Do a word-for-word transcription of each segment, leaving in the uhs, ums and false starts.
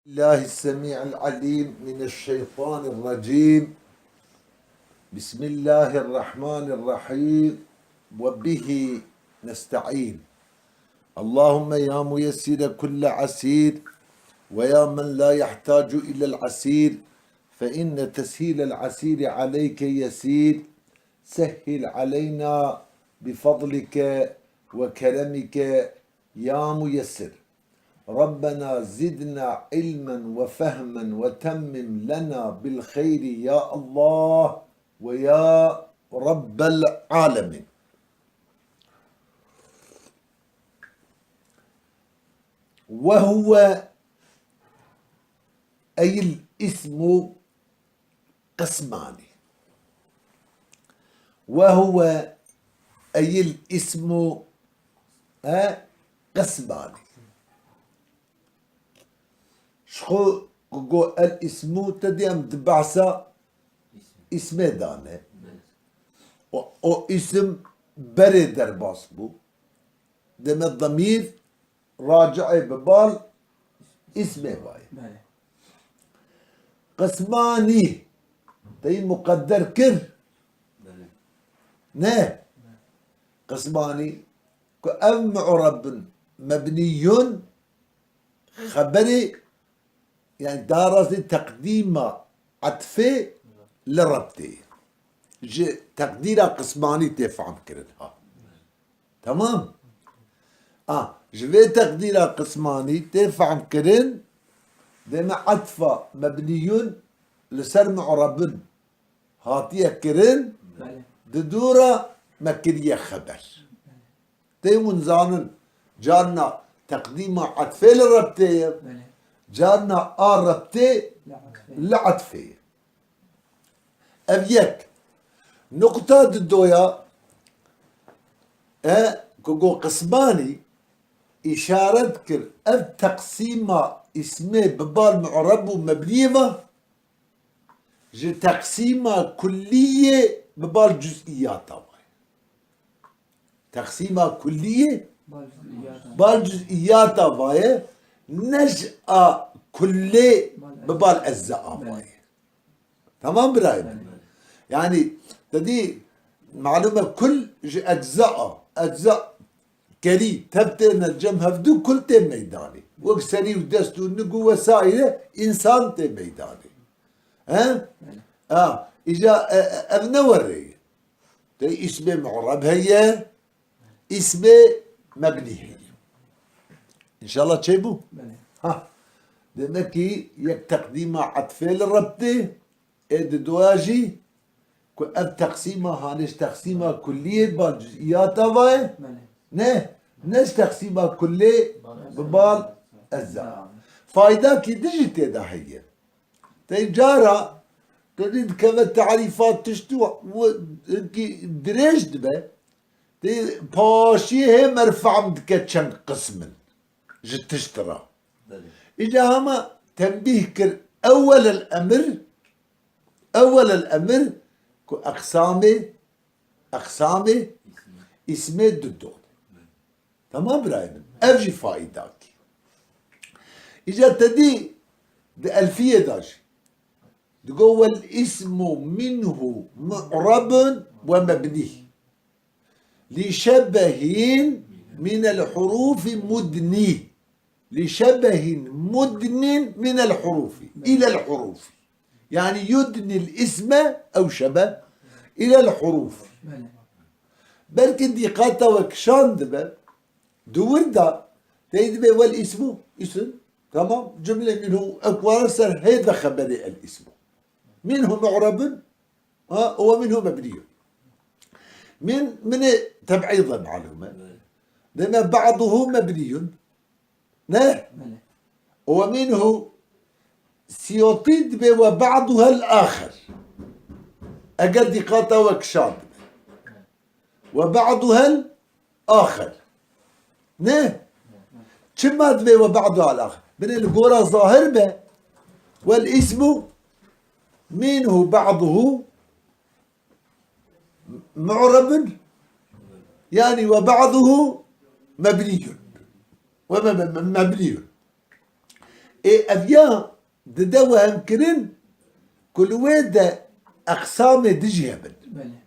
الله السميع العليم من الشيطان الرجيم. بسم الله الرحمن الرحيم. وبه نستعين. اللهم يا ميسر كل عسير، ويا من لا يحتاج إلى العسير، فإن تسهيل العسير عليك يسير، سهل علينا بفضلك وكرمك يا ميسر. ربنا زدنا علما وفهما وتمم لنا بالخير يا الله ويا رب العالمين. وهو أي الاسم قسمان. وهو أي الاسم، ها، قسمان. Ji xwe ku got el îsmû, te dî em di behsa îsmê de ne. O, o îsim berê derbas bû. Deme demîr raci'ê bi bal îsmê vayê. Belê. Qismanî, te yî muqedder kir. Belê. Ne? Qismanî, ku ev mu'reb bin, mebniyun, xeberê, yani daha rastî teqdîma etfê li rebtê. Ji teqdîra qismanî tê fehm kirin ha. Tamam? A, ji vê teqdîra qismanî tê fehm kirin, deme etfa mebniyun li ser mu'rebin hatiye kirin, Belê. Di dû re me kiriye xeber. Tê hûn zanin, carna teqdîma etfê li rebtê ye, Belê. Carna a rebtê Li etfê. Li etfê ye. Ev yek. Nuqta didoya, e, ku got qismanî, îşaret kir, ev teqsîma îsmê bi bal mu'reb û mebniyê ve, ji teqsîma kulliyê bi bal cuz'iyata ve. Teqsîma kulliyê Bal cüz'iyata. Bal cuz'iyata ve ye, ne ji a kullê bi bal ecza ve ye. Tamam birayê min? Yani, te dî, malum e kul ji ecza a, ecza kerî, tev têne cem hevdû kul tê meydanê. Wek serî û dest û nig û wesaîre însan tê meydanê. He? Ha, îca, e, e, ev ne werê ye. Te îsmê mu'reb heye, îsmê mebnî heye. Înşallah çêbû? Belê. Ha. Demek ki yek teqdîma etfê li rebtê, ê di doya jî ku ev teqsîma hanê ji teqsîma kulliyê ba cuz'iyata va ye. Belê. Ne, ne ji teqsîma kullê bi bal ecza. Fayda ki dijî tê de heye. Tey cara, tu dî dikeve tarîfat tişt û, û, ki dirêj dibe, tê paşiyê hê mer fehm dike çend qismin ji tişt ra. Belê. Îca hema tenbîh kir, ewwel el emir, ewwel el emir ku eqsamê, eqsamê îsmê du don. Tamam birayê min. Ev jî faîdakî. Îca te dî di elfiyê de jî. Digo, "Wel ismu minhu mu'rabun ve mebnî. Li şebehin minel hurufi mudnî. Li şebehin mudnin minel hurufi. İlel hurufi." Yani yudnil isme ew şebe ilel huruf. Belê. Belkî dîqata we kişand dibe, di wir de tey dibe wel ismu, isim, tamam, cumle minhu ekwara ser hê de xeberê el ismu. Minhu mu'rebun, ha, ve minhu mebniyun. Min, minê teb'îd e malum e. Deme ba'duhu mebniyun. Ne? Belê. Ve minhu Siyotî dibe ve ba'duhel axir. Eger dîqata we kişand dibe. Ve ba'duhel axir. Ne? Çima dibe ve ba'duhel axir? Binê li gora zahir be. Wel ismu minhu ba'duhu mu'rebun, yani ve ba'duhu mebniyun. Ve me-, me-, me-, mebniyun. Ê ev ya dide wehemkirin ku li wê de eqsamê dijî hebin. Belê.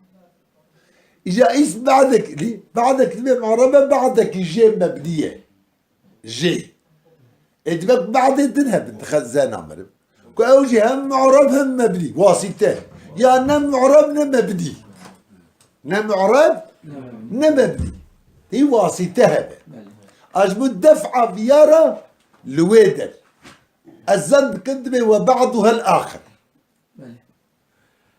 Îja îs badek lî, badek divê mu'rebe, badekî jê mebnî ye. Jê. Ê dibe ku badê din hebin, dixe zena meriv. Ku ew jî hem mu'reb hem mebnî, wasîte. Ya ne mu'reb ne mebnî. Ne mu'reb ne mebnî. Tê wasîte hebe. Belê. A ji bo def'a viyara li wê der. Ez zen dikim dibê we ba'du hel axir. Belê.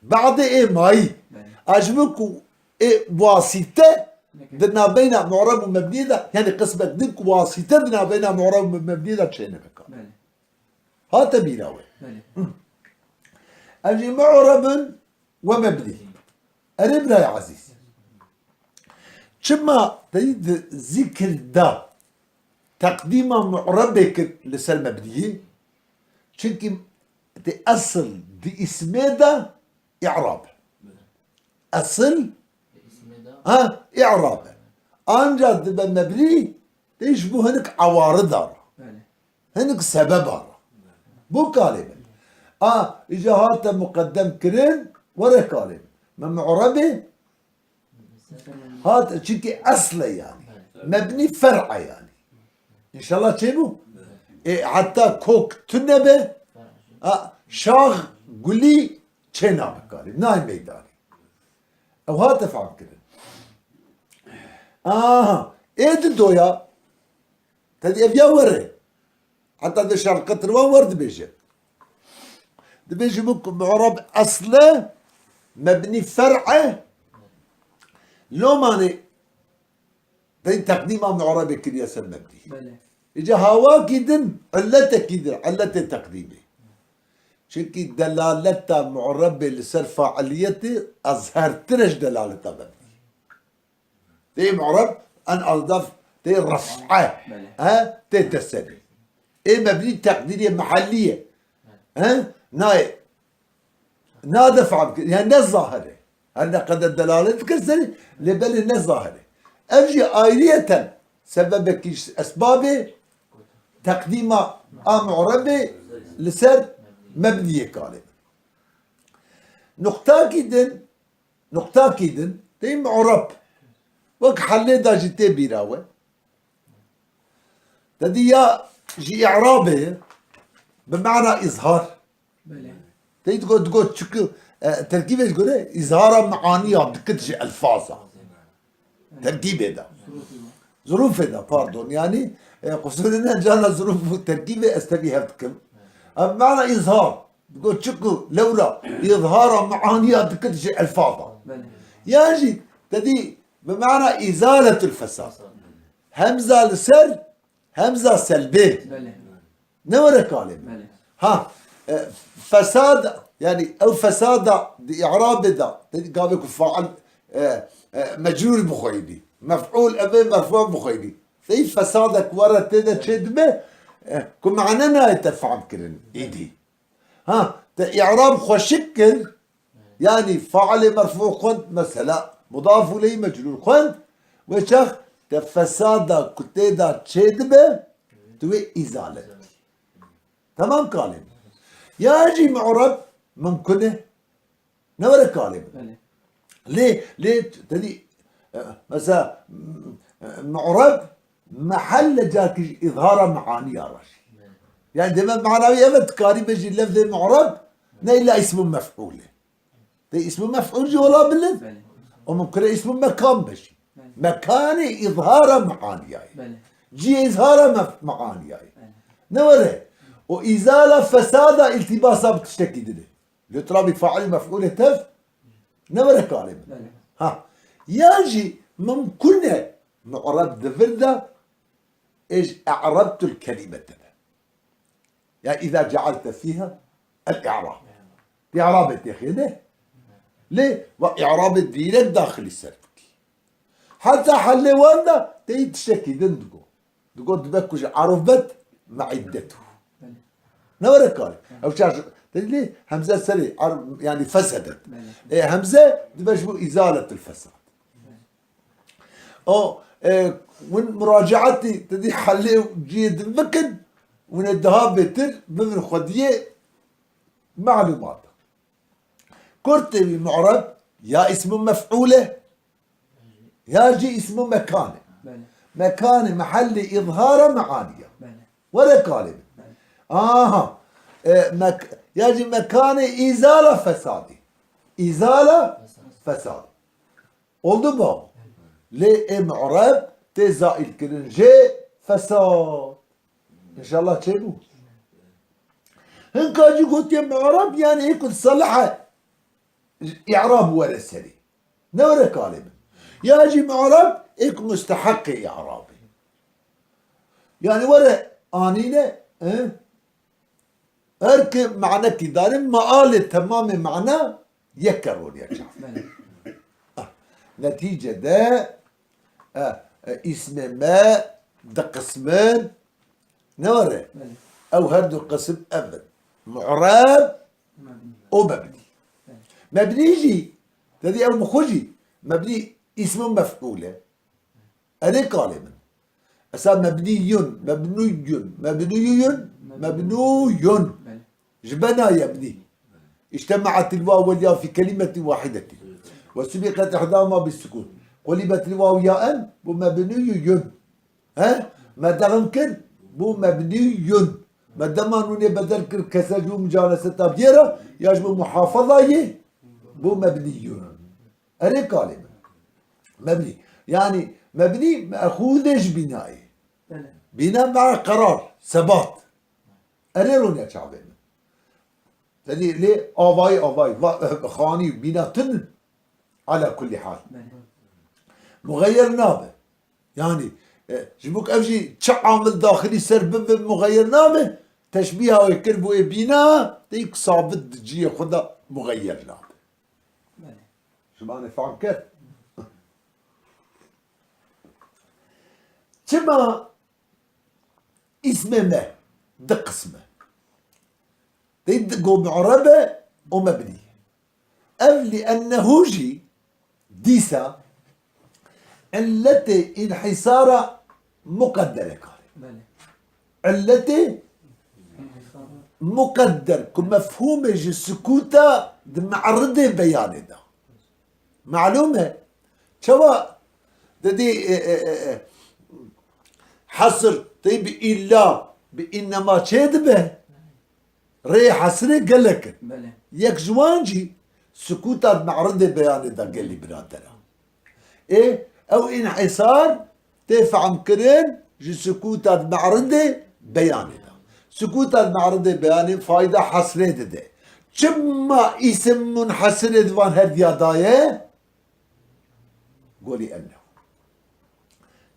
Ba'dê ê mayî. Belê. A ji bo ku ê wasîte Neke. Di navbeyna mu'reb û mebniyê de, yani qismek din ku wasîte di navbeyna mu'reb û mebniyê de çênebe kar. Belê. Hate bîra we. Belê. Hı. Ev jî mu'rebin we mebnî. Erê birayê ezîz. Çima te di zikir de teqdîma mu'rebê kir li ser mebniyê? Çimkî di esil di îsmê de î'rab e. Esil, ha, î'rab e. Anca dibe mebnî, tê ji bo hinik ewarida re. Belê. Hinik sebeba re. Bo kalê be. A, îca hate muqeddem kirin, were kalê be. Me mu'rebê, hat, çimkî esl e yani. Mebnî fer'e yani. İnşallah çêbû. E, heta kok tune be, a, şax gulî çê nabe kalê. Nayê meydanê. Ew hate fam kirin. Aha. Ê di doya. Tedî ev ya were. Heta di şerqetir wan wer dibêje. Dibêje min ku mu'reb esl e, mebnî fer'e. Lomanê dey teqdîma mu'rebê kiriye ser mebnî. Belê. Îca hawakî din, illetekî din, illetê teqdîmê. Çimkî delaleta mu'rebê li ser failiyetê ezhertir e ji delaleta mebnî. Tê mu'reb en aldaf tê ref'e. Belê. He? Tê teserî. Ê mebnî teqdîrê mehellî ye. He? Nayê. Nade fam kir. Yani ne zahir e. Her ne qeder delalet dikir serî, lê belê ne zahir e. Ev jî ayriyeten sebebekî ji esbabê teqdîma a mu'rebê li ser mebniyê kalê. Nuqtakî din, Nuqtakî din, tê mu'reb. Wek hellê de jî tê bîra we. Te dî ya ji î'rabê bi mana îzhar. Belê. Tê digot, digot çiku, e, terkîbê ji gore îzhara meaniya dikit ji elfaza. Terkîbê de. Zirûfê de, pardon. Yani, e, qusurê ne cana zirûf û terkîbê ez tevî hev dikim. Ev mana îzhar. Digot çiku lewra îzhara meaniya dikit ji elfaza. Belê. Yan jî te dî bi mana îzaletul fesad. Hemza li ser, hemza selbê. Belê. Ne were kalê min. Belê. Ha, e, fesad, yani ew fesada di i'rabê de, te dî gavê ku fail, e, e, mecrûr bixweyî. Mef'ul ebe merfu bixweyî. Sey fesadek were tê de çê dibe, e, ku mane nayê te fehm kirin îdî. Ha, te i'rab xweşik kir, yanî failê merfu xwend mesela, mudaf ileyh mecrûr xwend, wê çax te fesada ku tê de çê dibe, tu wê îzale dikî. Temam kalê. Ya jî mu'reb mimkun e. Ne were kalê min. Belê. Lê, lê, te dî, e, mesela, m-, e, mu'reb mehelle carkî ji îzhara meaniya re jî. Belê. Yani deme manawî evet dikarî be jî lefzê mu'reb ne îlla îsmû mef'ûl e. Te îsmû mef'ûl jî wela bilin. Belê. O mimkun e îsmû mekan be jî. Belê. Mekanê îzhara meaniya ye. Belê. Cihê îzhara mef-, meaniya ye. Belê. Ne were. O îzala fesada îltîbasa bi tiştekî din e. Lê tu rabî fail mef'ûlê tev ne were kalê min. Belê. Ha. Ya jî mimkun e mu'reb di vir de ê ji e'rebtul kelimete be. Ya îza cealte fîha el i'rab. Di i'rabê têxê de. Lê ve i'rabê dîrek daxilî ser bikî. Heta hellê wan de teyî tiştekî din digo. Digot dibe ku ji erof bet me'iddetu. Belê. Ne were kar. Ew çar, te dî hemze serê, er-, yani fesedet. Belê. E, hemze dibe ji bo izaletil fesad. Belê. O, e, win muracaetî, te dî helê cihê din bikin, Hûn ê daha bêtir bibin xwediyê malûmata. Kurtê wî mu'reb ya îsmû mef'ûl e, ya jî îsmû mekan e. Belê. Mekanê mehellê îzhara meanî ya. Belê. Were kalê min. Belê. Aha. E, mek-, ya jî mekanê îzala fesadê. Îzala fesadê. Oldu mu? Lê ê mu'reb tê zaîl kirin jê fesad. Înşallah çêbû. Hinka jî gotiye mu'reb, yani ê ku salih e, i'rab were serê. Ne were kalê min. Ya jî mu'reb ê ku musteheqê i'rabê. Yani were anîne, e? Her ki manekî dane, maalê temamê mana yek e roniya çav. Belê. Ah, netîcede, e, e, îsmê me di qismin ne were? Belê. Ew her du qisim ev in. Mu'reb Mebnî. Û mebnî. Belê. Mebnî jî, te dî ew bi xwe jî, mebnî îsmû mef'ûl e. Erê kalê min. Esa mebniyun, mebnuyun, mebnuyun, mebnuyun. Belê. Ji bena yebnî. اجتمعت الواو والياء في كلمة واحدة وسبقت إحداهما بالسكون. قلبت الواو ياء، بو mebnuyun. He? Me dexm kir, bû mebniyun. Me dema nûnê bedel kir, kesra ji bo mucaneseta vê re, ya ji bo muhafazayê, bû mebniyun. Erê kalê min. Mebnî. Yani mebnî mexûzê ji bînayê. Belê. Bîna mea qerar, sebat. Erê roniya çavê min. Tedî lê avayî avayî, va-, xanî û bîna tun in. Ala kullî hal. Belê. Muxeyer nabe. Yani, e, ji bo ku ev jî çi amil daxilî ser bibe muxeyer nabe, teşbîha wê kir bo wê bîna, tê ku sabit di cihê xwe de muxeyer nabe. Belê. Ji manê fam kir. Çima îsmê me di qism e? Tê di go mu'reb e û mebnî. Ev li'ennehu jî dîsa illetê înhîsara muqedder e kalê. Belê. Illetê muqedder ku mefhûmê ji sukûta di me'ridê beyanê de. Malûm e. Çawa didî, e, e, e, e, hesr tê bi îlla, bi înnema çê dibe? Rê hesrê gelek in. Belê. Yek ji wan jî sukûta di me'ridê beyanê de gelî biradera. Ê, ew înhîsar tê fehmkirin ji sukûta di me'ridê beyanê de. Sukûta di me'ridê beyanê fayda hesrê dide. Çima îsim munhesirê di van her diya daye? Golî ennehu.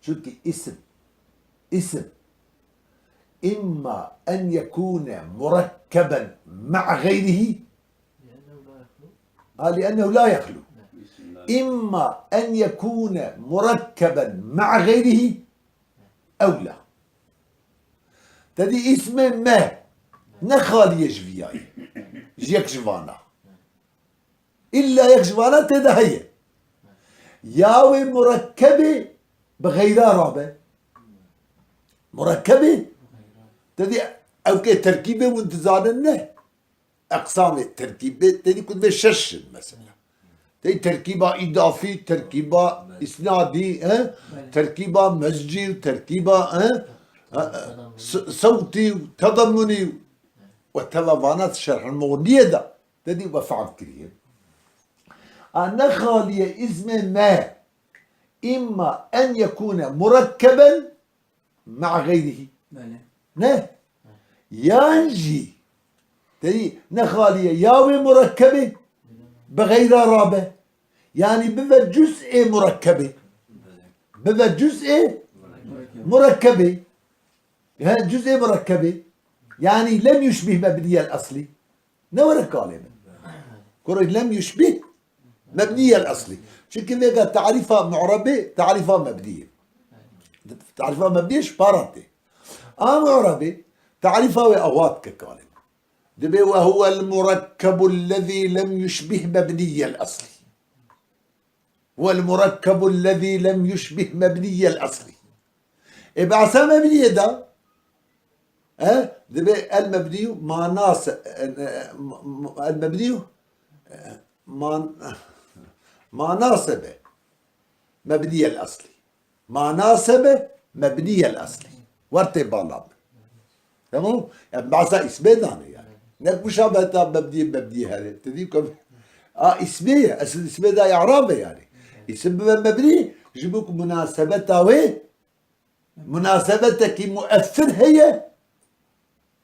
Çunkî îsim, îsim, imma en yekûne murekkeben me'a xeyrihî, ha, li'ennehu la yexlû. Îmma en yekûne murekkeben me'a xeyrihî ew la. Tedî îsmê me ne xalî ye ji vî yayê. Ji yek ji vana. Îlla yek ji vana tê de heye. Ya wê murekkebê bi xeyra rabe. Murekkebê, tedî ew kê terkîbê hûn dizanin ne. Eqsamê terkîbê, tedî ku divê şeş in mesela. Tedî terkîba îdafî, terkîba îsnadî, he? Terkîba mezcî û terkîba, he? Ha, e, s-, sewtî û tedemunî û we teva vana şerh el-Muxniyê de. Tedî we fehm kiriye. A ne xaliye îsmê me îmma en yekûne murekkeben me'a xeyrihî. Belê. Ne? Yan jî tedî ne xaliye ya wê murekkebê bi xeyra rabe. Yani bive cüz'ê murekkebê. Bive cüz'ê murekkebê. He, cüz'ê murekkebê. Yani lem yuşbih mebniyel eslî. Ne were kalê min. Kurê lem yuşbih mebniyel eslî. Çünkü vêga tarîfa mu'rebê, tarîfa mebniyê. Tarîfa mebniyê ji para tê. A mu'rebê, tarîfa wê awa dike kalê min. Dibê ve huwel murekkebul lezî lem yuşbih mebniyel eslî. Huwel murekkebul lezî lem yuşbih mebniyel eslî. Ê behsa mebniyê da. E, dibê el mebnî mana se-, e, e, m-, m-, el mebnî, e, man-, mana sebe mebniyel eslî. Mana sebe mebniyel eslî. Wertê bala min. Tamam? Yani bazı ismê dane yani. Ne muşabeheta mebniyê mebniyê here. Te dî ku a ismê ye. Esil ismê de i'rab e yani. İsim be mebnî, ji bo ku munasebeta wê, munasebetekî muessir heye.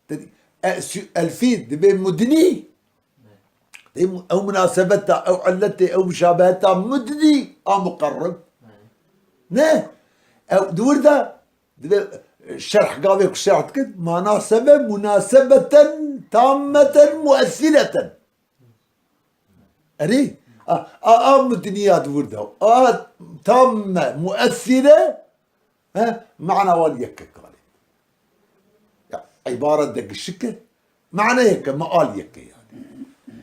Te dî, e, sü-, elfî dibê mudnî. Dê mu-, ew munasebeta, ew illetê, ew muşabeheta mudnî a muqerrib. Ne? Ew di wir de, dibê, e, şerh gavê ku şerh dikir, mana sebe munasebeten tammeten muessireten. Erê? A, a, a mudniya di wir de. A tamme muessire, he, mana wan yek e kalê. Ya, îbaret de gişik e, mana yek e, meal yek e yani.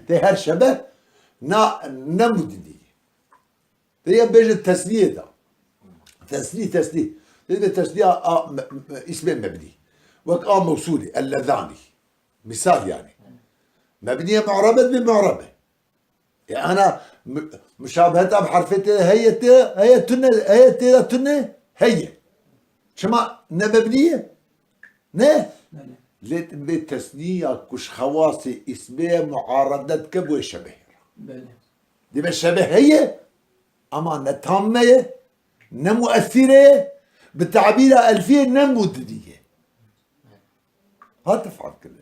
Tê her şebe na, ne mudnî. Tê ya bêje tesniyê de. Tesnî, tesnî. Tê de tesnî a, a, me-, me-, îsmê mebnî. Wek a mewsûlî, ellezanî. Misal yani. Mebnîye mu'rebe dibê mu'rebe. E ana mu-, muşabeheta bi herfê tê de heye tê, heye tune, heye tê de tune, heye. Çima ne mebnî ye? Ne? Belê. Lê bê tesnîya ku ji xewasê îsmê ye muarede dike bo şebehê re. Belê. Dibê şebeh heye, ama ne tamme ye, ne muessîre ye, bi tabîra elfiyê ne mudnî ye. Hat fam kirin.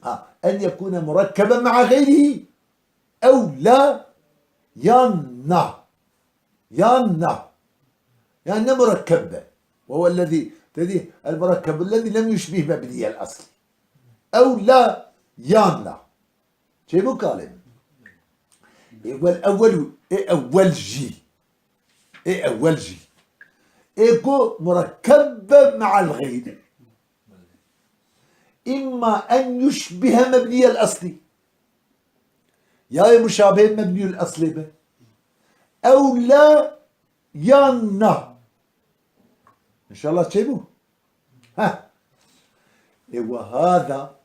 Ha, en yekune murekkeben ma'a gayrihi ew la, yan na. Yan na. Yan ne murekkeb be. Ve huvellezî, te dî, el murekkebellezî lem yuşbih mebniyel eslî. Ew la, yan na. Çêbû kalê min. Ê wel ewwel û, ê ewwel jî. Ê ewwel jî. Ê ku murekkeb be me'al gayri. Îmma en yuşbihe mebniyel eslî. Ya ê muşabihê mebniyul eslê be. Ew la yan na. İnşallah çêbû. Heh. E, ve hada,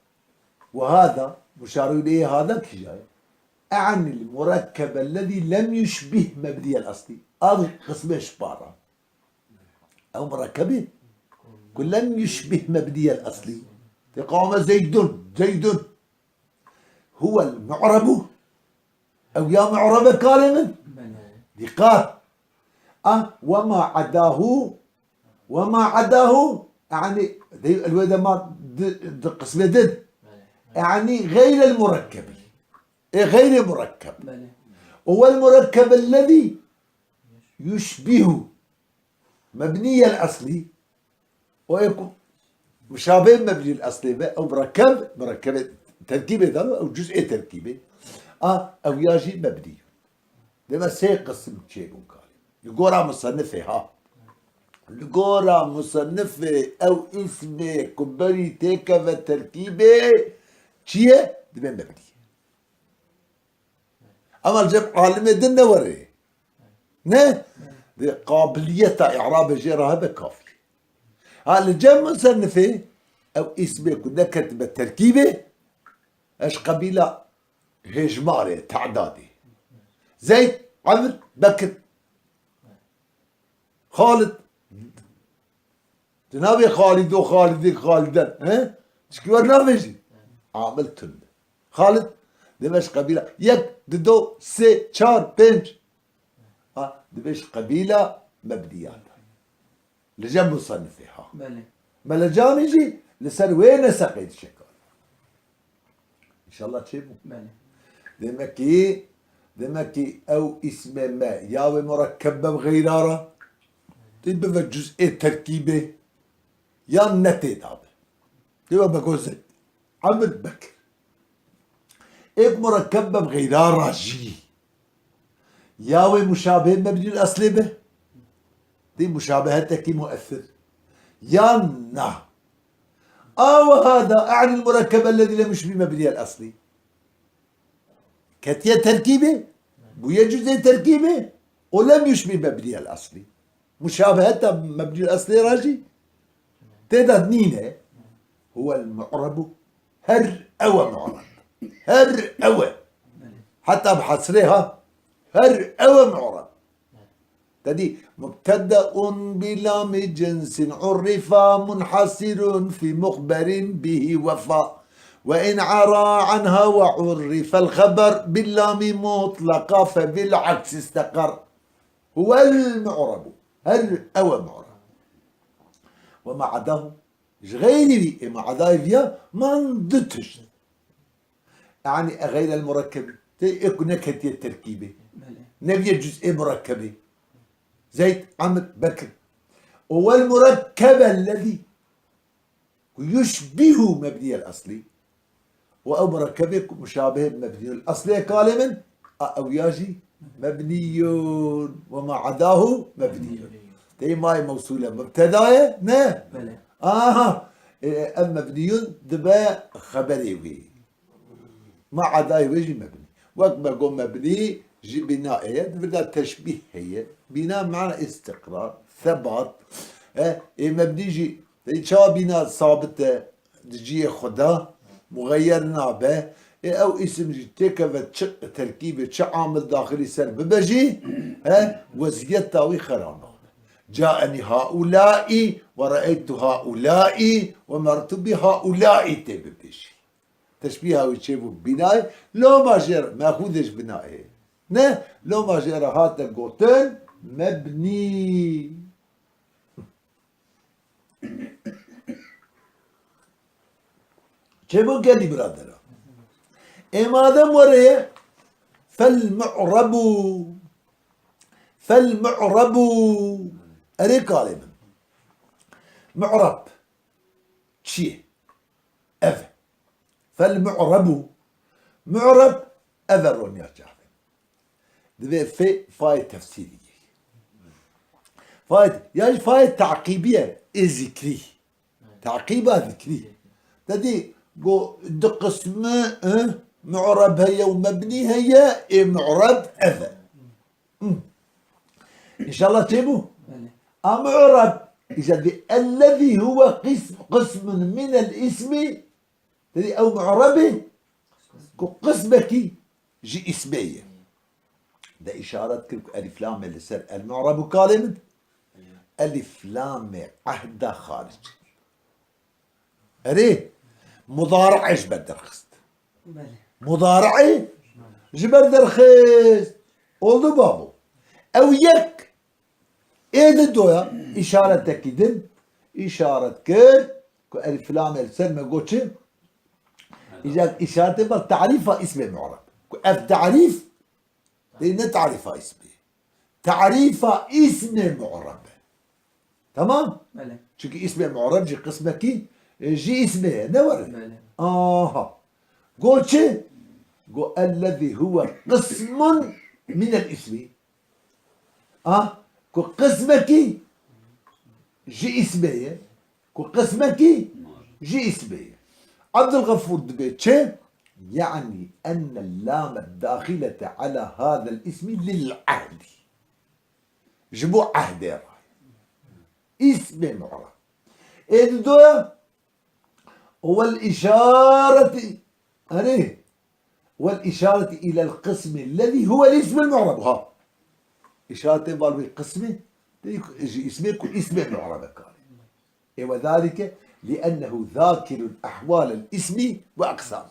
ve hada, muşarû lê hada kîja ye? E'nil murekkebellezî lem yuşbih mebniyel eslî. Ev qismê ji para. Ew murekkebî ku lem yuşbih mebniyel eslî. Tê qame Zeydun, Zeydun. Huwel mu'rebu. Ew ya mu'rebe kalê min. Belê. Dîqat. A, we ma edahu, we ma edahu, yani, de, el wê de ma di, di qismê din. Belê. Yani, xeyrel murekkebi. E, xeyrê murekkeb. Belê. O wel murekkebellezî yuşbihu. Mebniyel eslî. O ê ku muşabeh mebniyel eslê be, ew murekkeb, murekkebê terkîbê de, ew cuz'ê terkîbê. A, ew ya jî mebnî. Deme sê qisim çêbûn kalê. Li gora musennifê ha. Li gora musennifê ew îsmê ku berî têkeve terkîbê çi ye? Dibe mebnî. Ema li cem alimê din ne were. Ne? Di qabiliyeta i'rabê jê re hebe kafî. Ha, li cem musennifê ew îsmê ku neketibe terkîbê, eş qebîla hêjmarê, te'dadê. Zeyd, Emr, Bekir. Xalid. Tu nabê Xalido, Xalidê, Xaliden, he? Çikî wer nabêjî? Amil tund. Xalid, demek qebîla yek, dido, sê, çar, pênc. Ha, dibêj qebîla mebniyata. Li cem musennifê ha. Belê. Melecanî jî li ser wê neseqê dişe kar. İnşallah çêbû. Belê. Demek ki, demek ki ew îsmê me ya wê murekkeb be bi xeyra re, tê bibe cuz'ê terkîbê, yan ne tê de be. Tê be gozet. Emir Bekir. Êk murekkeb be bi xeyra re jî. Ya wê muşabehê mebnî eslê be. Dê muşabehetekî muessir. Yan na. A we hada, e'nil murekkeb ellezî lem yuşbî mebniyel eslî. Ketiye terkîbê, bûye cuzê terkîbê, û lem yuşbî mebniyel eslî. Muşabeheta mebniyel eslê re jî Tê de nîne. Huwel mu'rebu. Her ew e mu'reb. Her ew e. Heta bi hesrê ha. Her ew e mu'reb. Tedî, mubtedeun bi lami cinsin urrifa munhasirun fi muxberin bihi wefa. Ve in ara anha ve urrifel xeber bil lami mutlaqa fe bil aksi isteqar. Huwel mu'rebu. Her ew e mu'reb. Ve ma adahu. Ji xeyrî wî, ê ma adayê viya man du tişt. Yanî e xeyrel murekkebî. Tê ê ku neketiye terkîbê. Belê. Neviye cuz'ê murekkebê. Zeyd, Amr, Bekir. O wel murekkebellezî. Ku yushbihu mebniyel aslî. Û ew murekkebê ku muşabihê mebniyul aslê ye kalê min, a ew ya jî mebniyun. Ve ma adahu mebniyun. Tê mayê mewsûle mubteda ye? Ne. Belê. Aha. E, ev mebniyun dibe xeberê wê. Ma edayê wê jî mebnî. Wek me got mebnî ji bînayê ye, di vir de teşbîh heye. Bîna mana îstiqrar, sebat. E, ê mebnî jî, e, çawa bîna sabit e, di cihê xwe de, muxeyer nabe. Ê ew îsim jî têkeve çi terkîbê, çi amil daxilî ser bibe jî, e, weziyeta wî xera nabe. Caenî haulai ve reeytu haulai ve mertu bi haulai tê bibêjî. Teşbîha wî çêbû bînayê, loma jê re, mexûdê ji binayê. Ne, loma jê re hate gotin mebnî. Çêbû gelî biradera. Ê madem were ye, fel mu'rebu. Fel mu'rebu. Erê kalê min. Mu'reb. Çi ye? Ev. Fel mu'rebu. Mu'reb, ev e ronya çavê. Divê fê fayê tefsîrî ye. Fayê, ya jî fayê taqîbî ye, ê zikrî. Taqîba zikrî. Te dî, go, du qismi, e, mu'reb heye û mebnî heye, ê mu'reb ev e. Hı. İnşallah çêbû. Belê. A mu'reb, îca dî, ellezî huwe qism-, qismun minel ismi, te dî ew mu'reb e, ku qismekî ji ismê ye. De îşaret kir ku elif lamê li ser el mu'rebu kalê min, elif lamê ehda xaric. Erê, mudari'ê ji ber derxist. Belê. Mudari'ê ji ber derxist. Oldu babo. Ew yek ê di doya îşaretekî din îşaret kir ku elif lamê li ser me got çi? Îca îşaretê ber tarîfa îsmê mu'reb. Ku ev tarîf Dê ne tarîfa îsmê. Tarîfa îsmê mu'reb e. Tamam? Belê. Çünkü îsmê mu'reb jî qismekî, e, ji îsmê ye. Ne were? Belê. Aha. Go çi? Go ellezî huwe qismun minel îsmi. Ha? Ku qismekî ji îsmê ye. Ku qismekî ji îsmê ye. Abdulgafûr dibê çi? Yani enne lame dahilete ala hadel ismi lil ahdi. Ji bo ehdê re. Îsmê mu'reb. Ê didoya, wel îşareti, erê, wel îşareti ilel qismi lezî huwel ismil mu'reb. Ha. Îşaretê bal wî qismê, dê ji îsmê ku îsmê mu'rebe kare. Ê we zalike li'ennehu zakirun ehwalel ismi ve aqsam.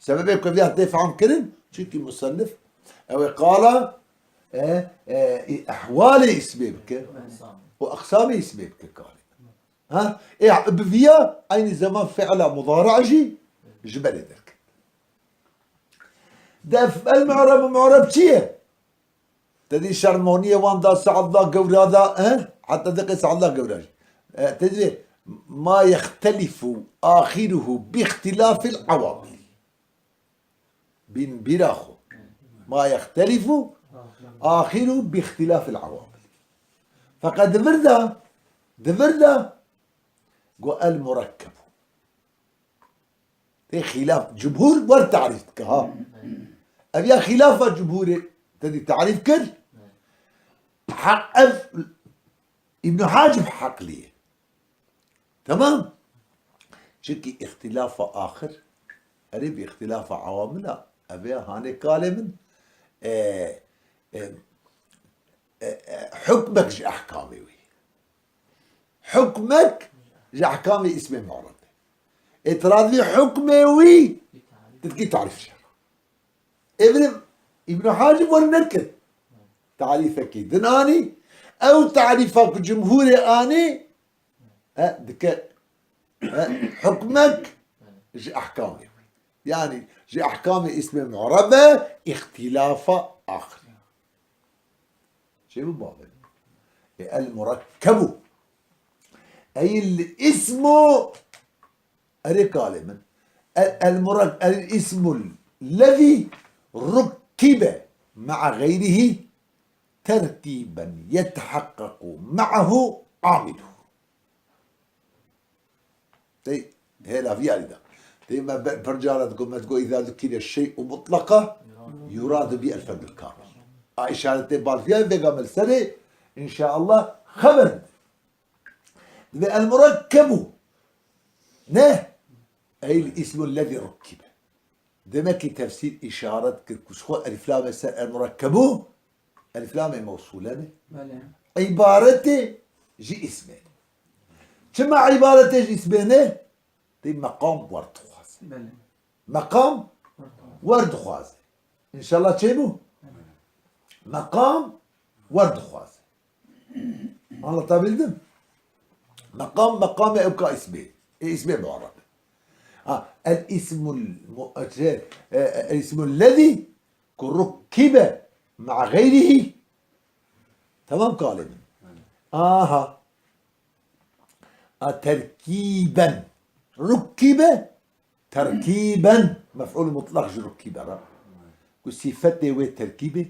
Sebebê ku viya tê fehm kirin, çünkü musennif ew ê qala, e, e, ehwalê ismê bike û aqsamê ismê bike kare. Ha? Ê, bi viya eynî zeman fi'la mudari jî ji berê derket. Def el mu'reb, mu'reb çi ye? Te dî şermoniyê wan da Se'd da gewra da, e? Heta diqê Se'd da gewra jî. E, te dî ma yextelifu axiruhu bi ixtilafil awamil. Bin bîra xwe. Ma yextelifu axiru bi ixtilafil awamil. Feqet di vir de, di vir de go el murekkebu. Tê xîlaf, cumhur wer tarîf dike ha. Ev ya xîlafa cumhurê te dî tarîf kir. Heq ev Îbn Hacib heqlî ye. Temam. Çimkî îxtîlafa axir, erê bi îxtîlafa ewamila, ev ê hanê kalê min, e, e, e, e, hukmek ji ehkamê wî. Hukmek ji ehkamê îsmê mu'reb e. Îtiraz vî hukmê wî, tu dikî tarîf jê re. Ê, bilim, Îbn Hacib wer nekir. Tarîfekî din anî. Ew tarîfa ku cumhûrê anî, e, dike, e, hukmek ji ehkamê wî. Yani ji ehkamê îsmê mu'rebe îxtîlafa axir. Çê bû bavê. E, el murekkebu. Ey el ismu. Erê kalê min. El, el murek-, el ismu lezî rukkibe ma'a gayrihi terkiben yetehakkaku ma'ahu amiluhu. Tey, hêla viyarî da. Tey me be-, pir cara digo, me digo, "Îza zukire şey'u mutlaka yuradu bi el ferdul kamil." A işaretê balfiya vêga me li serê, inşallah, xeber bide. Dibe el murekkebu. Ne? Ey el ismu lezî rukkibe. Demek ki tefsîr işaret kir ku ji xwe eliflamê ser el murekkebu, eliflamê mewsûle ne. Belê. Îbaretê ji îsmê ne. Çima îbaretê ji îsmê ne? Tê meqam wer dixwaze. Belê. Meqam wer dixwaze. Înşallah çê bû? Belê. Meqam wer dixwaze. Anlatabildim? Meqam, meqamê ewka îsmê. Ê îsmê mu'reb. Ha, el ismul mu-, şey, e, e, el ismul lezî ku rukkibe ma'a gayrihi. Tamam kalê min. Aha. A terkiben. Rukkibe terkiben. Mef'ul mutlak ji rukkibe re. Ku sifetê wê terkibê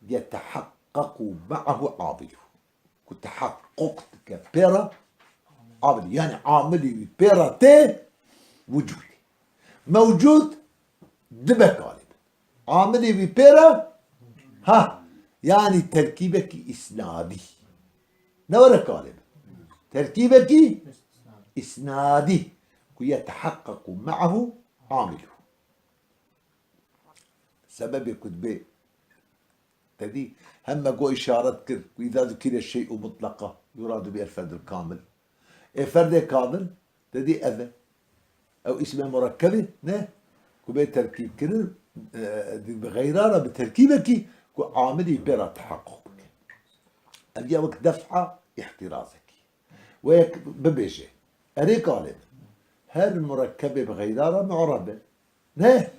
yetehakkaku ma'ahu amilu. Ku tehakkuk dike pê re amil. Yani amilî wî pê re tê wicûdê. Mewcûd dibe kalê. Amilê wî pê re, ha, yanî terkîbekî îsnadî. Ne were kalê min. Terkîbekî îsnadî. Ku yeteheqqequ me'ehu amiluhu. Sebebê ku dibê, te dî, hem me got, îşaret kir ku îza zukire şey'u mutlaqa yuradu bi el ferdul kamil. Ê ferdê kamil, te dî ev e. Ew îsmê murekkebê ne, ku bê terkîb kirin, e, bi xeyra re, bi terkîbekî ku amilî pê re teheqquk bike. Ev ya wek def'a îhtirazekî. Wek bibêje, erê kalê min, her murekkebê bi xeyra re mu'reb e. Ne?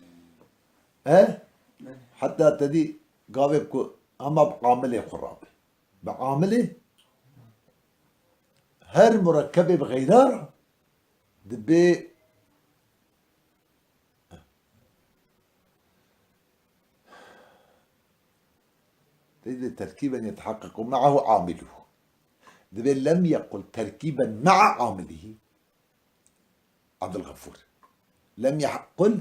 E? Heta te dî gavê ku ama bi amilê xwe rabe. Bi amilê her murekkebê bi xeyra re dibê, dibê terkîben yeteheqqequ me'ehu amiluhu. Dibê lem yequl terkîben me'a amilihi. Abdulgafur. Lem yequl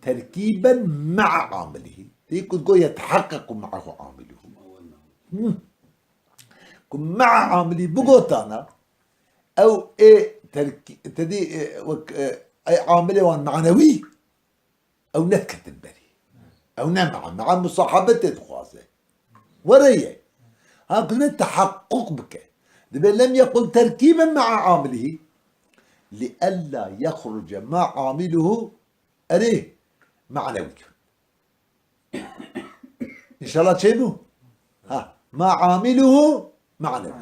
terkîben me'a amilihi. Tê ku digot yeteheqqequ me'ehu amiluhu. Hı. Ku me'a amilî bigotana, ew ê terkî-, te dî, e, wek, e, ey amilê wan manewî, ew nediketin berî. Ew ne me'a, me'a musahabetê dixwaze. Were ye. Ha, dibê teheqquk bike. Dibê lem yequl terkîben me'a amilihi. Li ella yexruce ma amiluhu, erê, manewî. Înşallah çêbû? Ha, ma amiluhu manewî.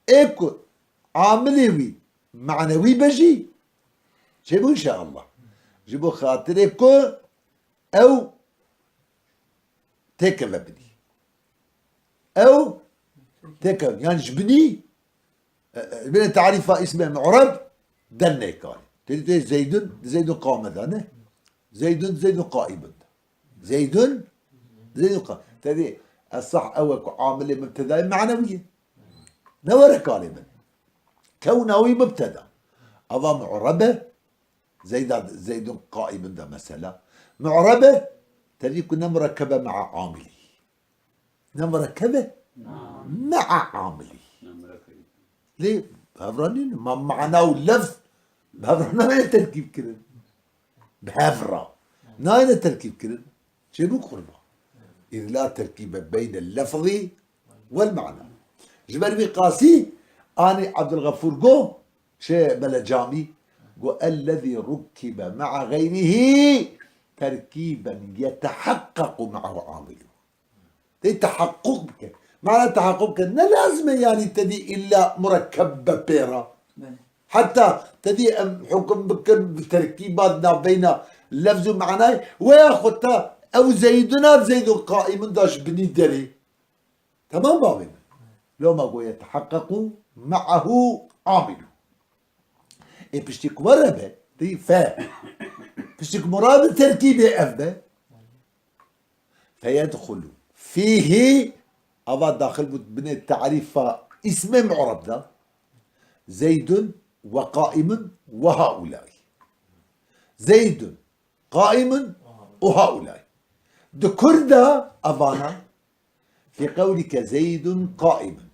Ê ku amilê wî manewî be jî, çêbû înşallah. Ji bo xatirê ku ew têkeve binî. Ew têkeve, yani ji binî, e, e, binê tarîfa îsmê mu'reb dernê karî. Tê, tê Zeydun, Zeydun qame de ne? Zeydun, Zeydun qaîbun de. Zeydun, Zeydun qa-, tevî esah ew e ku amilê mubtedayê manewî ye. Ne were kalê min. Kewna wî mubteda. Ava mu'rebe, Zeyda, Zeydun qaîbun de mesela. Mu'rebe, tevî ku ne murekkebe me'a amilî. Ne murekkebe me'a amilî. Lê Bi hev re nîne. Ma mana û lefz bi hev re nayêne terkîb kirin. Bi hev re nayêne terkîb kirin. Çêbû kurba. Îd la terkîbe beynel lefzî wel mana. Ji ber vî qasî anî Ebdulxefûr go, Şê Mele Camî go, "Ellezî rukkibe ma'a xeyrihî terkîben yeteheqqequ ma'ahu amilu." Tê teheqquk bike. Mana teheqquk bike. Ne lazim e, yanî te dî îlla murekkeb be pê re. Belê. Heta te dî em hukm bikin bi terkîba navbeyna lefz û manayê. Weya xwe te ew Zeyduna Zeydun qaimun da ji binî derê. Temam bavê min. Loma go yeteheqqequ ma'ahu amilu. Ê piştî ku were be, tê fe. Piştî ku murad bi terkîbê ev be. Feyedxulu fîhî, ava daxil bû binê tarîfa îsmê mu'reb de. Zeydun ve qaimun ve haulay. Zeydun qaimun û haulay. Di kur de evana Fî qewlike Zeydun qaimun.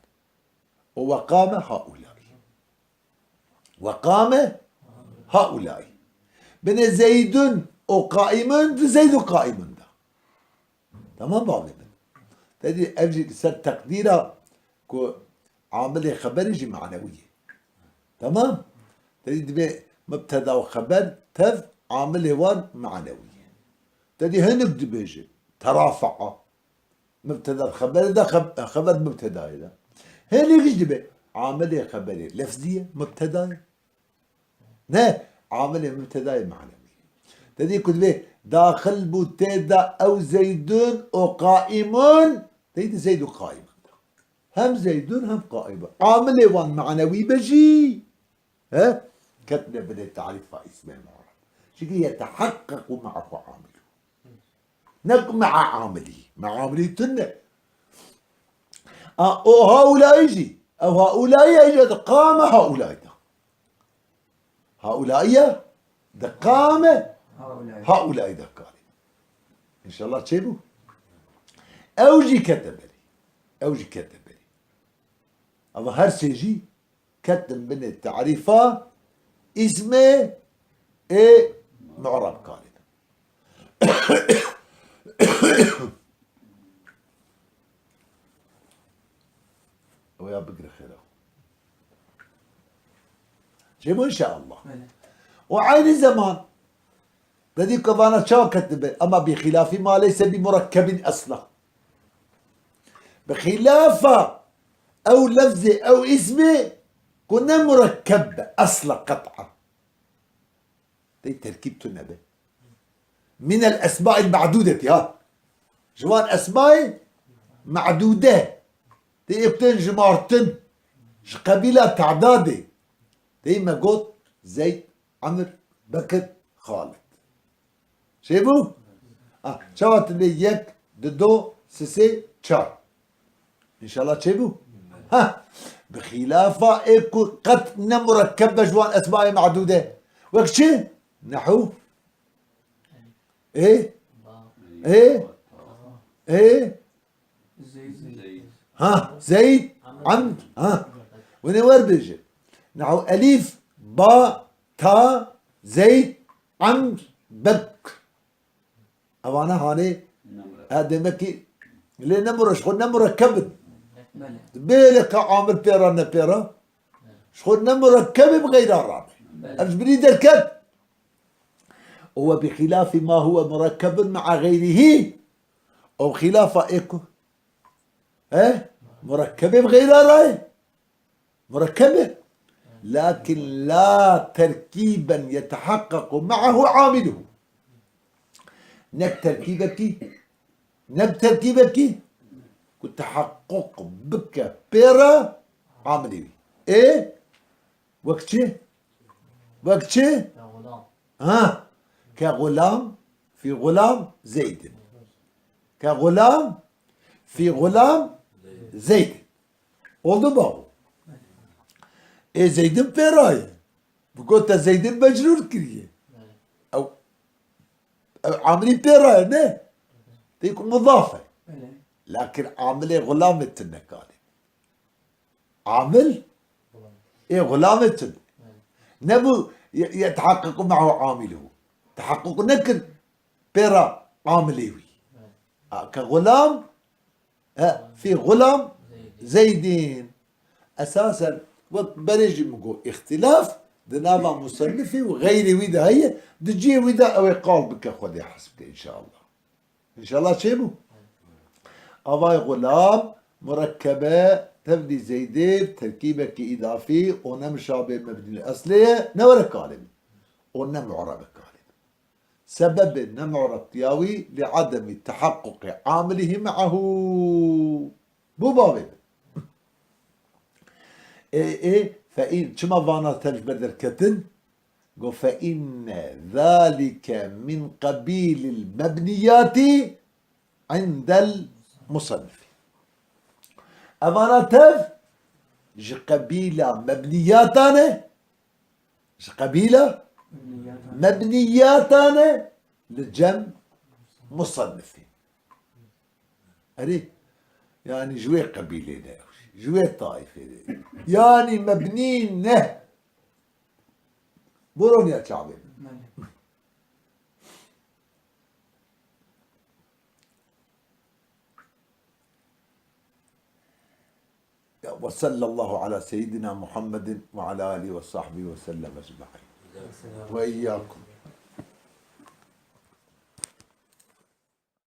Û we qame haulay. We qame haulay. Binê Zeydun û qaimun di Zeydun qaimun de. Tamam bavê min. Te dî ev jî li ser teqdîra ku amilê xeberê jî manewî ye. Tamam? Te dî dibê mubteda û xeber tev amilê wan manewî ye. Te dî hinek dibêje. Terafa'a. Mubteda xeberê de xeb-, xeber mubtedayê de. Hêlî giş dibe. Amilê xeberê lefzî ye, mubteda ye. Ne, amilê mubtedayê manewî ye. Te dî ku dibe daxil bû tê de ew Zeydun û qaimun, tê de Zeyd û qaimun de. Hem Zeydun hem qaimun. Amilê wan manewî be jî. He? Ketine binê tarîfa îsmê mu'reb. Çikî yeteheqqequ ma'ahu amilu. Ne ku me'a amilî. Me'a amilî tune. A, o haulai jî. Ew haulai jî di qame haulai de. Haulai ye di qame Haulai. Haulai de karî. İnşallah çêbû. Ew jî kete berî. Ew jî kete berî. Ama her sê jî ketin binê tarîfa îsmê ê mu'reb karî. Ew ya bigire xêra. Çêbû inşallah. Belê. Û eynî zeman te dî ku vana çawa ketibin, ama bi xîlafî ma leyse bi murekkebin esla. Bi xîlafa ew lefzê, ew îsmê ku ne murekkeb be, esla qet'a. Tey terkîb tune be. Minel esmail ma'dudeti ha. Ji wan esmayê ma'dude. Tê êk tên jimartin. Ji qebîla ta'dadê. Tey me got Zeyd, Emir, Bekir, Xalid. Çêbû? Ha, çawa tibê yek, di do, sisê, çar. İnşallah çêbû. Ha, bi xîlafa ê ku qet ne murekkeb be ji wan esmayê ma'dûde. Wek çi? Nehu. Ê? Ê? Ê? Zeyd. Ha, Zeyd, Amr. Ha. Wene wer bêje. Nehu elîf, ba, ta, Zeyd, Amr, Bekr. Evana hanê, ha, demek ki lê ne mure-, ji xwe ne murekkeb in. Belê. Bêle ka amil pê re ne pê re. Ji xwe ne murekkeb e bi xeyra re. Belê. Ev ji binî derket. Û we bi xîlafî ma huwe murekkebun ma'a xeyrihî. Ew xîlafa ê ku. He? Murekkeb e bi xeyra re ye. Murekkeb e. Lakin la terkîben yetehaqqequ ma'ahu amiluhu. Nek terkîbekî, nek terkîbekî ku tehaqquk bike pê re amilê wî. Ê, wek çi? Wek çi? Ha, ke xulam, fî xulam Zeydin. Ke xulam, fî xulam Zeydin. Oldu babo. Ê Zeydin pê re ye. Bi got te Zeydin mecrûr kiriye. Ew, ew amilî pê re ye, ne? Tê ku mudaf e. Belê. Lakin amilê xulamê tune karê. Amil, Ê xulamê çi? Nebû ye-, ye-, tehaqqequ me'hu amiluhu. Tehaqqeq nekir pêra amilê wî. A, ke xulam, e, fî xulam Zeydîn. Esasen, wek berê jî min got, îxtîlaf di nava musennifî û xeyrê wî de heye, di cihê wî de ew ê qal bike Xwedê hesb ke înşallah. Înşallah çêbû. Avay xulam, murekkebe, tevlî Zeydê, terkîbekî îdafî, o ne mişabê mebnî eslê ye, ne were kalê min. O ne mu'rebe kalê min. Sebebê ne mu'rebtiya wî li ademî tehaqqukê amilihî me'ehû. Bû bavê min. Ê, ê, fe in, çima vana tev ji ber derketin? Go fe inne zalike min qebîlil mebniyatî indel musannifî. Evana tev ji qebîla mebniyatan e, ji qebîla mebniyatan e li cem musannifî. Erê, yanî ji wê qebîlê ne, ji wê taîfê ne. Yanî mebnî ne. Boroniya çavê. Ya, ve sallallahu ala seyyidina Muhammedin ve ala alihi ve sahbihi ve sellem ecmaîn. Ve iyyakum.